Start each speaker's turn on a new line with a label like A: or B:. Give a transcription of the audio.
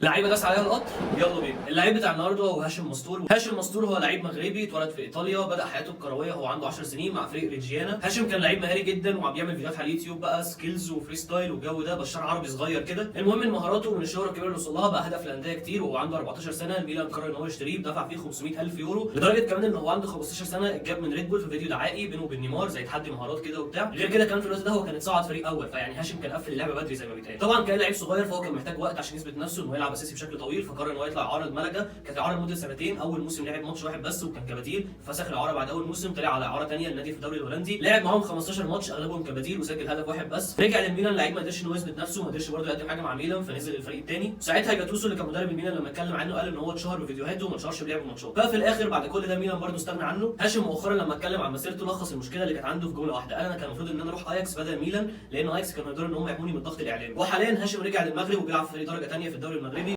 A: لعيبة داس عليها القطر، يلا بينا. اللعيب بتاع النهارده هو هاشم مستور. هاشم مستور هو لعيب مغربي اتولد في ايطاليا، بدا حياته الكروية هو عنده 10 سنين مع فريق ريجيانا. هاشم كان لعيب مهاري جدا وعم بيعمل فيديوهات على اليوتيوب بقى skills و freestyle والجو ده، بشار عربي صغير كده. المهم ان مهاراته من الشهرة الكبيرة اللي وصل لها بقى هدف لانديه كتير، وهو عنده 14 سنة الميلان قرر ان هو يشتريه، دفع فيه 500,000 يورو، لدرجة كمان ان هو عنده 15 سنة اتجاب من ريد بول في فيديو دعائي بينه وبين نيمار زي تحدي مهارات كده وبتاع. غير كده كمان في الوقت ده هو كان اتصعد فريق اول، فيعني هاشم كان قفل اللعبة بدري زي ما بيتقال. طبعا كان لعيب صغير فهو كان محتاج وقت عشان يثبت نفسه انه يلعب اساسي بشكل طويل، فقرر ان هو يطلع اعاره لملقا. كانت اعاره لمدة سنتين، اول موسم لعب ماتش واحد بس وكان كبديل، فسخ الاعارة بعد اول موسم، طلع على اعاره ثانية لنادي في الدوري الهولندي، لعب معاهم 15 ماتش اغلبهم كبديل وسجل هدف واحد بس. رجع للميلان، لعيب ما قدرش ان هو يثبت نفسه، ما قدرش برضه يقدم حاجة مع ميلان، فنزل الفريق الثاني. ساعتها جاتوسو اللي كان مدرب الميلان لما اتكلم عنه قال ان هو اتشهر بفيديوهاته وما اتشهرش بلعب ماتشات. ففي الاخر بعد كل ده ميلان برضه استغنى عنه. هاشم مؤخرا لما اتكلم عن مسيرته لخص المشكلة اللي كانت عنده في جملة واحدة، قال انا كان المفروض ان انا اروح اياكس بدل ميلان، لان اياكس كانوا يقدروا ان هم يحموني من الضغط الاعلامي. وحاليا هاشم رجع للمغرب وبيلعب في فريق درجه ثانية في الدوري المغربي.